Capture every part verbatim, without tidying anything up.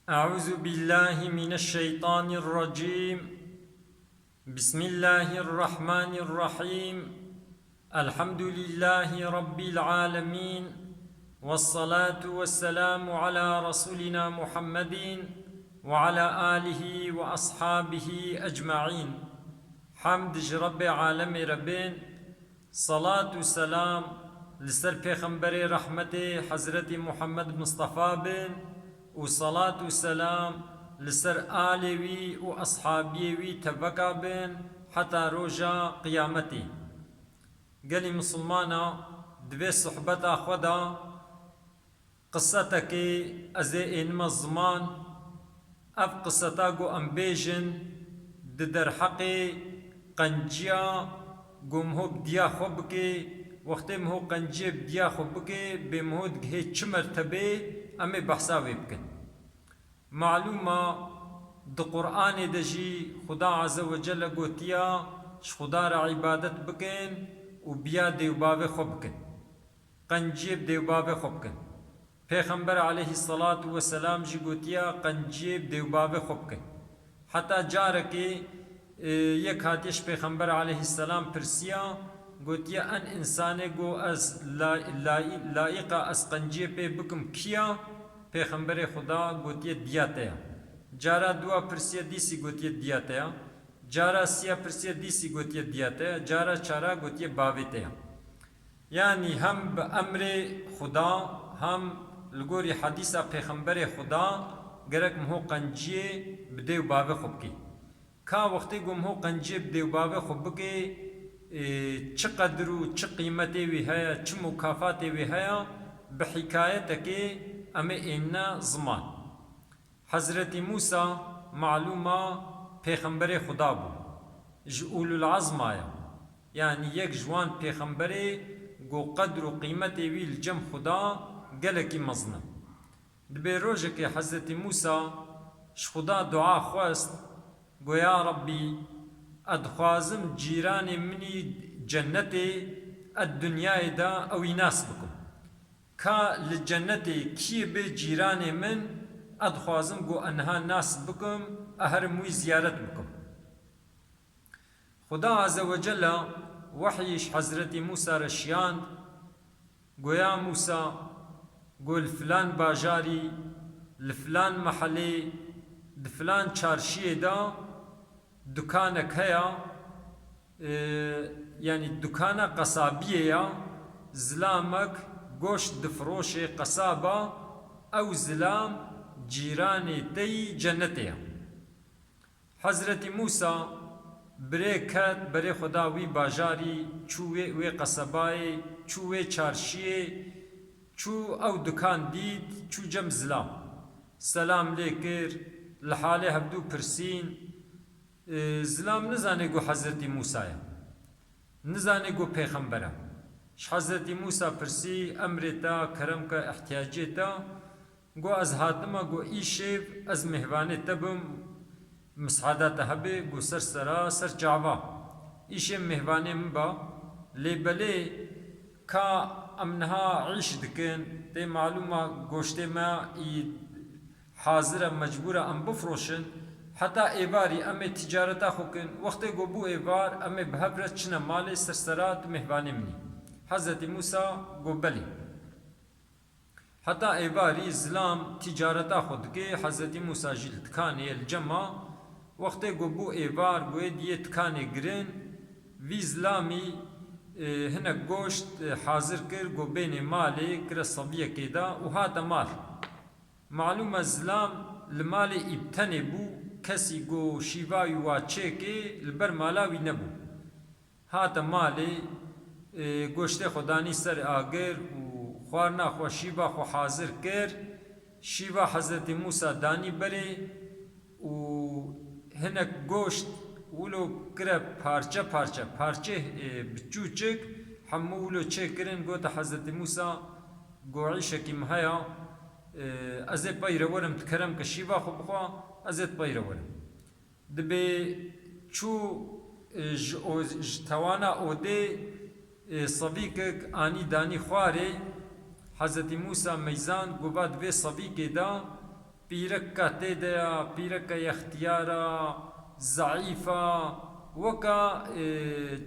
أعوذ بالله من الشيطان الرجيم. بسم الله الرحمن الرحيم. الحمد لله رب العالمين. والصلاة والسلام على رسولنا محمد وعلى آله وأصحابه أجمعين. Hemd ji Rebbê alemê re bên, Salat û selam li ser Pêxemberê rehmetê Hezretî Muhammed Mistefa bin û salat û selam li ser alê wî û eshabiyê wî teveka bin heta roja qiyametê. Gelî misilmana, di vê sohbeta xwe de qisetekê ez ê ênime ziman. Ev qiseta ku em bêjin, di derheqê qenciya ku miho bi diya xwe bike, wextê miho qenciyê bi diya xwe bike, bê miho digihê çi mertebê, em ê behsa wê bikin. Malûm e, di Qur'anê de jî Xuda Azze ve Celle gotiya, ji Xuda re îbadet bikin û biya dê û bavê xwe bikin. Qenciyê bi dê û bavê xwe bikin. Pêxember aleyhisselatu vesselam jî gotiya, qenciyê bi dê û bavê xwe bikin. Heta carekê, e, yek hatiye ji Pêxember aleyhisselam pirsiya, gotiye, en insanê ku ez la-, la-, layiqa ez qenciyê pê bikim kî ya? Pêxemberê Xuda gotiye, diya te ya. Cara dua pirsiye, dîsî gotiye, diya te ya. Cara siya pirsiye, dîsî gotiye, diya te ya. Cara çara gotiye, bavê te ya. Yanî hem bi emrê Xuda, hem li gorî hedîsa Pêxemberê Xuda gerek miho qenciyê bi dê û bavê xwe bikî. Ka wextê ku miho qenciyê bi dê û bavê xwe bikê, ê, çi qedir û çi qîmetê wî heye, çi mukafatê wî heye, bi hîkayetekê em ê ênine ziman. Hezretî Mûsa, malûm e, pêxemberê Xuda bû. Ji ulul azma ye. Yanî yek ji wan pêxemberê ku qedr û qîmetê wî li cem Xuda gelekî mezin e. Dibê rojekê Hezretî Mûsa ji Xuda dua xwest, got, Ya Rebbî, ez dixwazim cîranê min î cennetê, ez dinyayê de ewî nas bikim. Ka li cennetê kî bê cîranê min, ez dixwazim ku ez niha nas bikim, ez herim wî ziyaret bikim. Xuda Azze ve Celle wehyî ji Hezretî Mûsa re şiyand, got, Ya Mûsa, got, li filan bajarî, li filan mehelê, di filan çarşiyê de dukanek heya, e, yanî dukana qesabiyê ya, zilamek goşt difiroşê qesaba, ew zilam cîranê te yî cennetê ya. Hezretî Mûsa bi rê ket berê xwe da wî bajarî, çû wê, wê qesebayê, çû wê çarşiyê, çû ew dukan dît, çû cem zilam. Selam lê kir, li halê hevdû pirsîn. E, zilam nizanê ku Hezretî Mûsa ye. Nizanê ku pêxember e. Ji Hezretî Mûsa pirsî, emrê te, kerem ke, ihtiyacê te. Got, ez hatime, got, îşev ez mêhvanê te bim, misada te hebe, got, ser sera, ser çava. Îşev mêhvanê min ba, lê belê ka em niha îş dikin, tê malûma goştê me î hazir e, mecbûr e em bifroşin, heta êvarî em ê ticareta xwe kin. Wextê got bû êvar, em ê bi hev re çine malê, ser sera tu mêhvanê min î. Hezretî Mûsa got, belê. Heta êvarî zilam tîcareta xwe dike, Hezretî Mûsa jî li dikanê ye, li cem ma. Wextê ku bû êvar, ku êdî yê dikanê girin, vî zilamî, e, hinek goşt, e, hazir kir, ku bênê malê, kire seviyekê de û hate mal. Malûm e zilam li malê î bi tenê bû, kesî ku şîva wî wa çêkê li ber mala wî nebû. Hate malê, e, goştê xwe danî ser agir û xwarina xwe, şîva xwe hazir kir. Şîva Hezretî Mûsa danî berê û hinek goşt wilo kire parçe parçe, parçe, e, biçûçik, hemû wilo çêkirin, gote Hezretî Mûsa, got, îşekî min heye, e, ez ê pey re werim, tu kerem ke şîva xwe bixwe, ez ê tu pey re werim. Dibê çû, e, ji o-, ji tewana odê, e, sevîkek anî danî xwarê. Hezretî Mûsa meyzand, got, va di vê sevîkê de Pîreka tê de ya, pîreka yextiyar a, zeîf a, weka, e,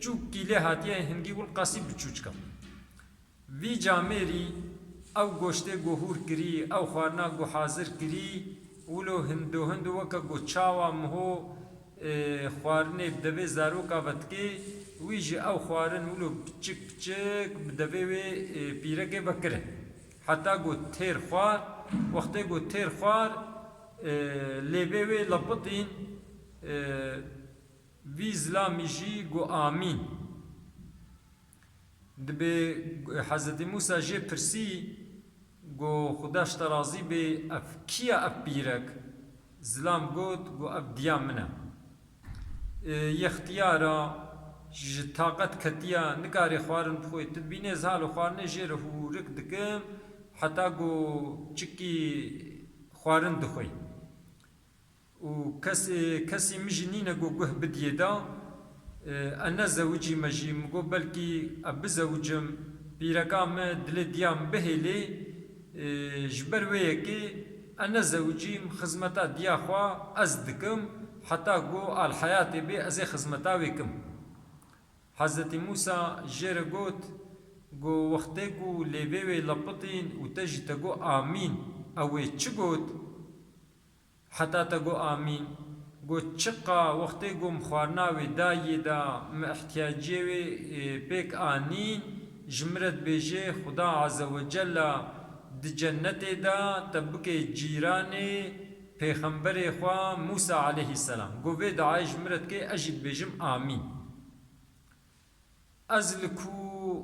çûkî lê hatiye hingî wilqasî biçûçik a. Vî camêrî ew goştê ku hûr kirî, ew xwarina ku hazir kirî, wilo hindo hindo weke ku çawa miho, e, xwarinê bi devê zaroka ve dikê, wî jî ew xwarin wilo piçik piçik bi devê wê, e, pîrekê ve kire. Heta ku têr xwar, wextê ku têr xwar, e, lêvê wê lepitîn, e, vî zilamî jî got, "Amîn." Dibê Hezretî Mûsa jê pirsî, got, "Xuda ji te razî bê, ev kî ye ev pîrek?" Zilam got, got, "Ev diya min e." E, yextiyar a, ji taqet ketiya, nikarê xwarin bixwe. Tu dibînê ez halo xwarinê jê re hûrik dikim, heta ku çikî xwarin dixwe. Û kesê, kesî min jî nîne ku guh bidiyê da, e, ez nezewicîme jî, min got, "Belkî ez bizewicim, pîreka min dilê diya min bihêlê, e, ji ber wê yekê ez nezewicîm, xizmeta diya xwe ez dikim, heta ku alheyatê bê ez ê xizmeta wê kim." Hezretî Mûsa jê re got, got, "Wextê ku lêvê wê lepitîn û te jî te got, 'Amîn', ew wê çi got?" Heta te got, "Amîn." Got, "Çiqa wextê ku min xwarina wê dayê da, min ihtiyaciyê wê, e, pêk anîn, ji min re dibêje, Xuda Azze ve Cella di cennetê de te bike cîranê pêxemberê xwe Mûsa aleyhisselam. Got, vê duayê ji min re dike, ez jî dibêjim, 'Amîn.'" Ez li ku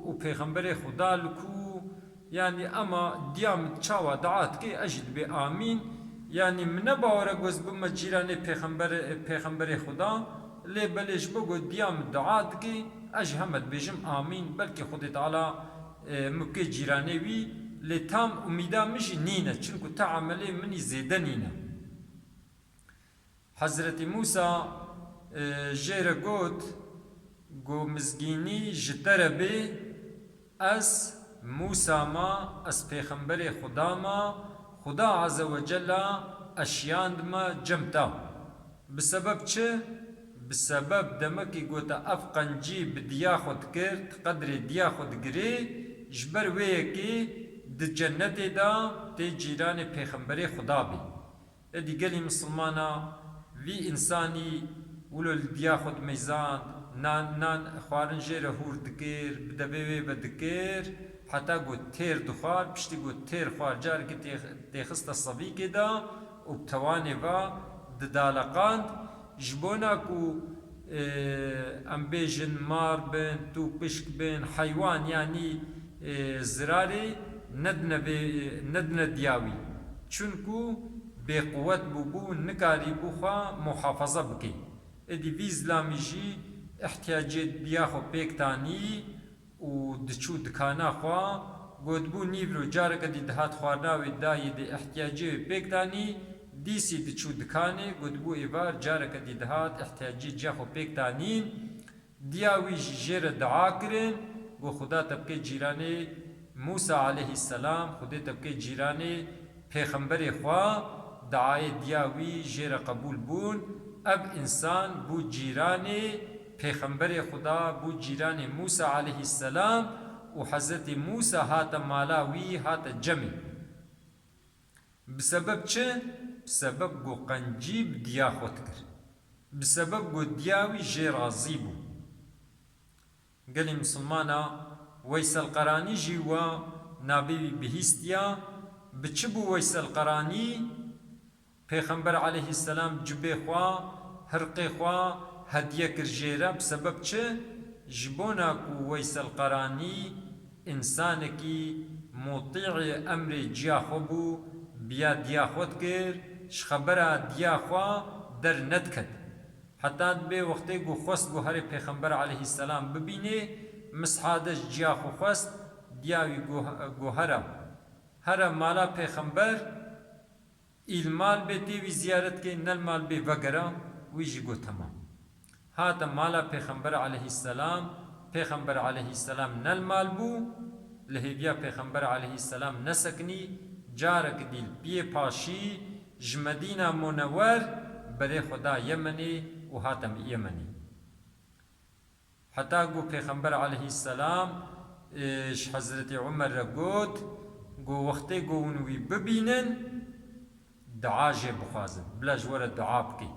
û pêxemberê Xuda li ku, yanî ema diya min çawa dua dike, ez jî dibê amîn. Yanî min ne bawer e ku ez bime cîranê pêxember-, pêxemberê Xuda, lê belê ji bo ku diya min dua dike, ez jî heme dibêjim amîn. Belkî Xwedê Teala, e, min bike cîranê wî, lê tam umîda min jî nîne, çinku ti emelê min î zêde nîne. Hezretî Mûsa, e, jê re got, got, "Mizgînî ji te re bê, ez Mûsa ma, ez pêxemberê Xuda ma, Xuda Azze ve Cella eşiyandime cem te." Bi sebeb çi? Bi sebeb demekî ku te ev qencî bi diya xwe dikir, ti qedrê diya xwe digirê, ji ber wê yekê di cennetê de tê cîranê pêxemberê Xuda bî. Êdî gelî misilmana, vî însanî wilo li diya xwe dimeyzand, nan, nan xwarin jê re hûr dikir, bi devê wê ve dikir, heta ku têr dixwar, piştî ku têr xwar, carekê tê-, têxiste sevîkê de û bi tewanê ve didaleqand, ji bona ku, e, em bêjin mar bin, tûpişk bin, heywan, yanî, e, zirarê nedine vê, nedine diya wî. Çunku bêquwet bûbû, nikarîbû xwe muhafaza bike. Êdî vî zilamî jî ihtiyacê diya xwe pêk tanî û diçû dikana xwe, gotibû nîvro careke dî dihat xwarina wê dayê dê ihtiyacê wê pêk tanî, dîsî diçû dikanê, gotibû êvar careke dî dihat ihtiyacê ciya xwe pêk tanîn. Diya wî jî jê re dua kirin, got, "Xuda te bike cîranê Mûsa aleyhisselam, Xwedê te bike cîranê pêxemberê xwe." Duayê diya wî jê re qebûl bûn. Ev însan bû cîranê pêxemberê Xuda, bû cîranê Mûsa aleyhisselam û Hezretî Mûsa hate mala wî, hate cemê. Bi sebeb çi? Bi sebeb ku qencî bi diya xwe dikir. Bi sebeb ku diya wî jê razî bû. Gelî misilmana, Weysel Qeranî jî wa navê wî bihîstiya. Bi çi bû Weysel Qeranî? Pêxember aleyhisselam cibê xwe, hirqê xwe hediye kir jê re. Bi sebeb çi? Ji bona ku Weysel Qeranî însanekî mutî'ê emrê ciya xwe bû, biya diya xwe dikir, ji xebera diya xwe dernediket. Heta dibê wextê ku xwest ku herê Pêxember aleyhisselam bibînê, misha de ji ciya xwe xwest, diya wî got, got, "Here, here mala Pêxember, î li mal bê tê wî ziyaret kê, ne li mal bê vegere." Wî jî got, "Temam." Hate mala Pêxember aleyhisselam, Pêxember aleyhisselam ne li mal bû, li hêviya Pêxember aleyhisselam nesekinî, carek dî li piyê paşî, Ji Medîna Munewer berê xwe da Yemenê û hate Yemenê. Heta ku Pêxember aleyhisselam, e, ji Hezretî Umer re got, ku wextê ku hûn wî bibînin, dua jê bixwazin, bila ji we re dua bike.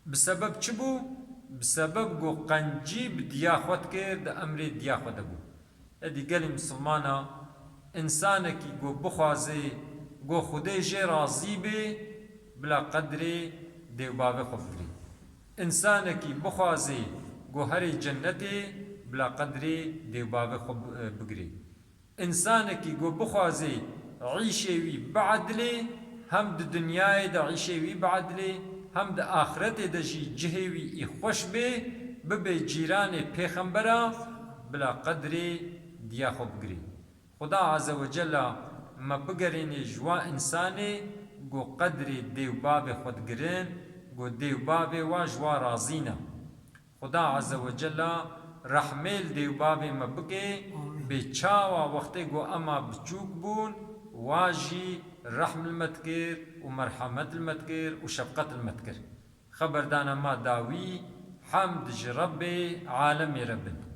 Bi sebeb çi bû? Bi sebeb ku qencî bi diya xwe dikir, di emrê diya xwe de bû. Êdî gelî misilmana, însanekî ku bixwaze ku Xwedê jê razî bê, bila qedrê dêvbavê xwe bigirê. Însanekî bixwaze ku herê cennetê, bila qedrê dêvbavê xwe bi-, bigirê. Însanekî ku bixwaze îşê wî biedilê, hem di dinyayê de îşê wî biedilê, hem di axretê de jî cihê wî î xweş bê, bibe cîranê Pêxembera, bila qedrê diya xwe bigirê. Xuda Azze ve Cella me bigerînê ji wa însanê ku qedrê dêvbavê xwe digirin, ku dêvbavê wa ji wa razî ne. Xuda Azze ve Cella rehmê li dêvbavê me bike, Amîn. Bê çawa wextê ku ema biçûk bûn, wa jî rehm li me dikir û merhemet li me dikir û şefqet li me dikir. Xeberdana ma dawî, hemd ji Rebbê alemê re bin.